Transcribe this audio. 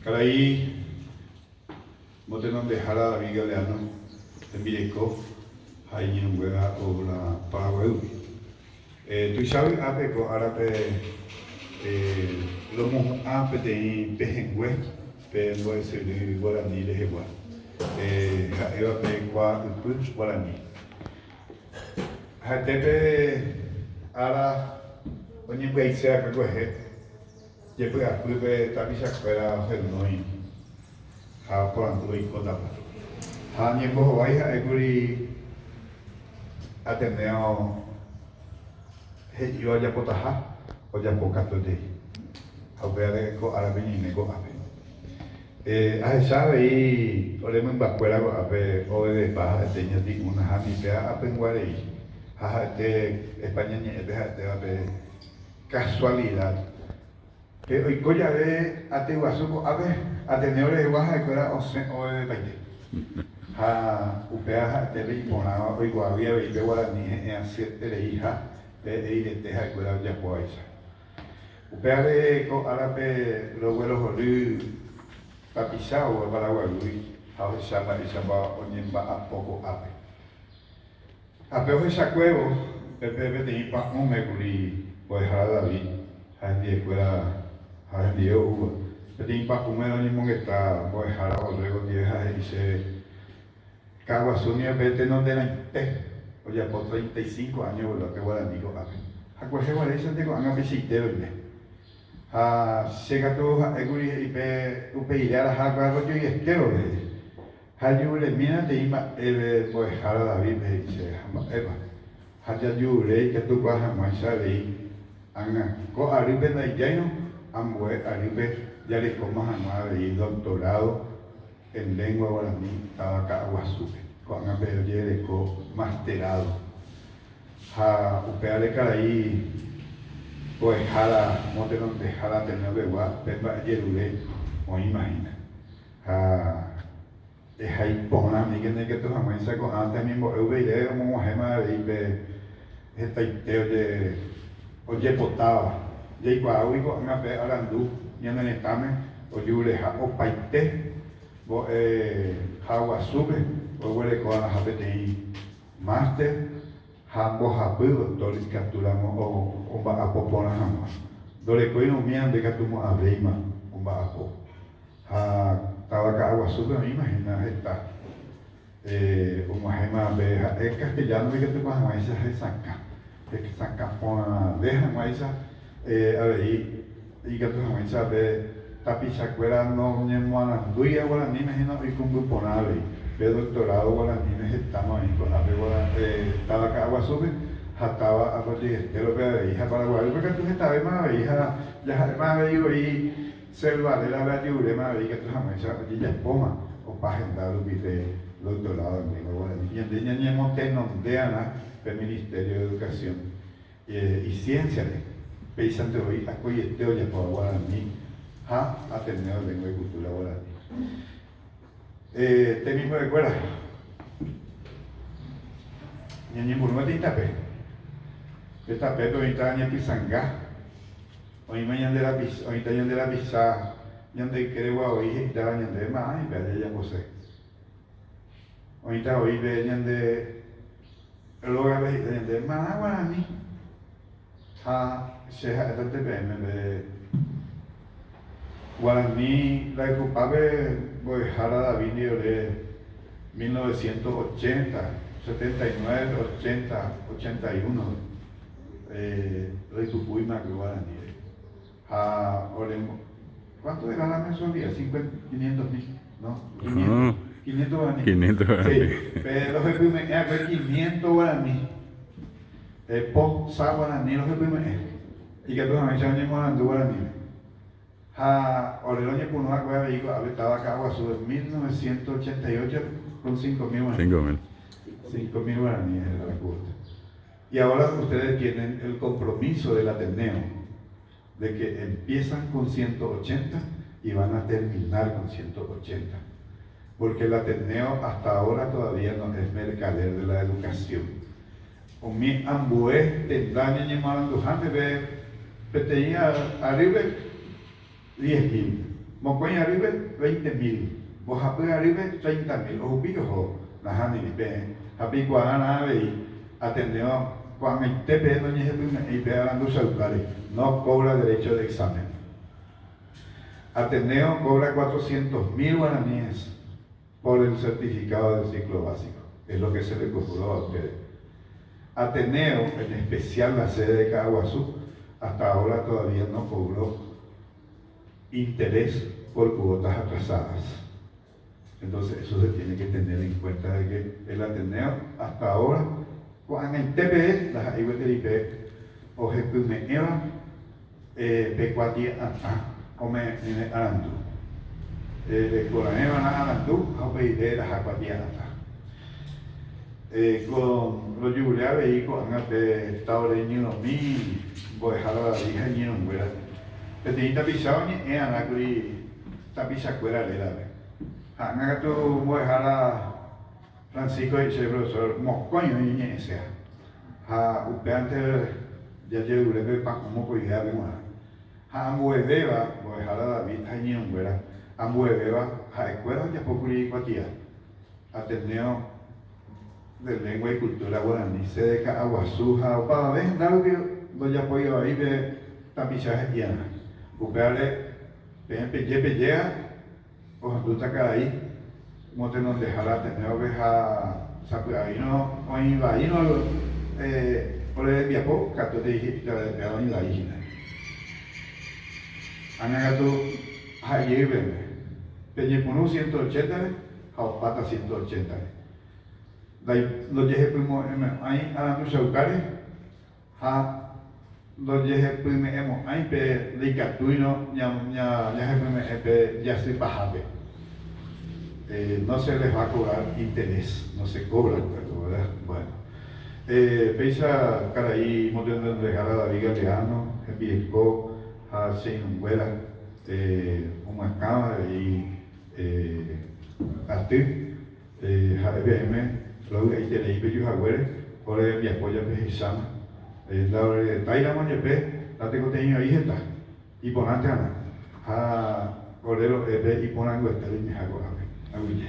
Karai motenondehára David Galeano rembireko ha iñirũnguéra oúva Paraguaýgui. Tuicha vy'ápe ko árape romohu'ã peteĩ pehẽngue pe mbo'esyry guarani rehegua, ha'éva pe kua ypy guarani. Ha'ete pe ára oñembyaise va'ekue kuehe, jepy'apýpe tapichakuéra ohenói ha oporandu oikótapa. Ha ñembohovái ha'ékuri Ateneo he'íva ojapotaha, ojapo katuetei. Ha upévare ko árape ñaime ko'ápe. Ahecha avei ore mymbakuéra ko'ápe ovevepa ha'ete ñati'ũ nahániri péva apyngua rei ha ha'ete España ñe'ẽpe ha'etéva pe casualidad. Pe oiko jave aty guasu ko'ápe Ateneo rehegua ha'ekuéra osẽ ovevepaite. Ha upéva ha'ete pe iporãva oikuaágui avei pe guarani he'ẽ asyetereiha pe eirete ha'ekuéra ojapóvaicha. Upévare ko árape roguerohory tapicha oúva Paraguaýgui ha ohecha mba'éichapa oñemba'apo ko'ápe. Ha pe ohechakuévo pépe peteĩ pa'ũme kuri mbo'ehára David ha hendiekuéra ha hendie oúva, peteĩ pa'ũme roñemongeta mbo'ehára Orrego ndive ha he'i chéve, Ka'aguasu nio pe tenonderãite ojapo 35 áño oguerúva pe guarani ko'ápe. Ha kuehe guaréichante ko'ág̃a peichaite roime. Ha che katu ha'ékuri he'i pe upeire araha kuéra rojoiete vove he'i. Ha juremína teĩ mba'éve mbo'ehára Davídpe he'i chéve, ha mba'épa. Ha jajure ikatukuaa hag̃uáicha avei ág̃a ko arýpe ndaijáirõ ambue arýpe jarekóma hag̃ua avei doctorado En lengua guarani táva Ka'aguasúpe, ko'ág̃a pe ojerereko masterado. Ha upévare karai mbo'ehára motenondehára Ateneo pegua pe mba'ejerure oĩma hína. Ha ehai porã míkene ikatu hag̃uáicha ko'ã temimbo'e upeire omog̃uahẽma avei pe hetaite oje ojepotáva. Jaikuaágui ko'ág̃a pe arandu ñane retãme ojureha opaite mbo'eha guasúpe oguereko'arãha peteĩ máster ha mbohapy doctor ikatúramo omba'apo porã hag̃ua. Ndorekóirõ umíva ndaikatumo'ãvéima omba'apo. Ha táva Ka'aguasúpe oĩma hína heta. Og̃uahẽma pe ha'e castellano-pe ikatupa hag̃uáicha hesakã, hesakã porãve hag̃uáicha avei ikatu hag̃uáicha pe tapichakuéra noñemoarandúiva guaraníme hína oikũmby porã avei. Pe doctorado guaraníme hetáma oĩ ko'ápe táva Ka'aguasúpe ha táva Arroyo y Estero-pe avei ha Paraguaýpe katu hetavéma avei ha jaha'éma avei voi Selva rérape ajeruréma avei ikatu hag̃uáicha ojejapóma opa henda rupi pe doctorado en lengua guarani. Ñande ñañemotenonde'arã pe Ministerio de Educación y Ciencia-re, péichante voi akoiete ojapóva guarani ha Ateneo de Lengua y Cultura Guarani. Temimbo'ekuéra, ñañepyrũ peteĩ tape. Pe tapépe oĩta ñepysãnga. Oĩma ñande rapicha, oĩta ñande rapicha ñande ykéregua voi he'ítava ñandéve ma'ã ipe jajapose. Oĩta voi pe ñande rógape he'íta ñandéve ma'ã guarani. Ha che ha'étante peẽme pe guarani rayhupápe mbo'ehára David ndive ore 1980, 79, 80, 81. Roipypúima ko guaraníre. Ha ore ¿Cuánto era la mensualidad? 500 mil, ¿no? 500, 500 guaraní. 500 guaraní. Sí, pe rohepyme'ẽ akue 500 guaraní. Po sa guaraní rohepyme'ẽ. Ikatu hag̃uáicha oñemoarandu guaraníre. Ha ore roñepyrũ akue avei ko'ápe táva Ka'aguasu en 1988 con 5.000 guaraní. 5.000. 5.000 guaraní era la cuota. Y ahora ustedes tienen el compromiso del Ateneo de que empiezan con 180 y van a terminar con 180. Porque el Ateneo hasta ahora todavía no es mercader de la educación. Umi ambue tenda ñañemoaranduha ndeve peteĩ arýpe 10.000. Mokõi arýpe, veinte mil. Mbohapy arýpe, treinta mil. Ohupi ohóvo. Nahániri, peẽ. Ha peikuaarã avei, Ateneo ko'ag̃aite peẽ noñehepyme'ẽi pe aranduchaukáre, no cobra derecho de examen. Ateneo cobra cuatrocientos mil guaraníes por el certificado del ciclo básico, es lo que se le cobró a ustedes. Ateneo, en especial la sede de Caaguazú, hasta ahora todavía no cobró interés por cuotas atrasadas. Entonces eso se tiene que tener en cuenta de que el Ateneo hasta ahora ko'ag̃aite peve ndaha'éi gueteri pe ohepyme'ẽva pe kuatia'atã ome'ẽ'ỹre arandu. Rekoraẽva'erã arandu ha upe rire eraha kuatia'atã. Ko rojuvure avei ko'ág̃a pe Estado reñyrõmi mbo'ehára David ha iñirũnguéra. Peteĩ tapicha oñe'ẽ'arãkuri tapichakuéra rérape. Ha ág̃a katu mbo'ehára Francisco he'i chéve, Profesor, mokõi oĩ oñe'ẽséva. Ha upévante jajerure pe pa'ũ mokõivévape g̃uarã. Ha ambuevéva, mbo'ehára David ha iñirũnguéra, ambuevéva ha'ekuéra ojapókuri ikuatia, Ateneo de Lengua y Cultura Guarani, sede Ka'aguasu ha opavave henda rupi ndojapoivai pe tapicha he'iarã. Upévare peẽ peje pejéva ohendúta karai motenondehára Ateneo-pe ha sapy'aírõ oĩ vaírõ ore rembiapo katuete he'íta péva oĩ vai hína. Ág̃a katu ha'e jey peẽme, peñepyrũ 180-re ha opáta 180-re. Ndojehepymo'ẽmo'ãi aranduchaukáre ha ndojehepyme'ẽmo'ãi pe ndaikatúirõ ñahepyme'ẽ pe jasy pahápe. No se les va a cobrar interés, no se cobra katu, verdad? Bueno. Péicha karai motenondehára David Galeano, hembireko ha che irũnguéra omyakãva avei aty Ha'e peẽme rovy'aiterei peju haguére ore rembiapo japehecháma. Ndaoreretáiramo jepe natekotevẽi vai heta, iporãnte arã ha ore ro'épe iporãnguete roimeha ko'ápe. Aguyje.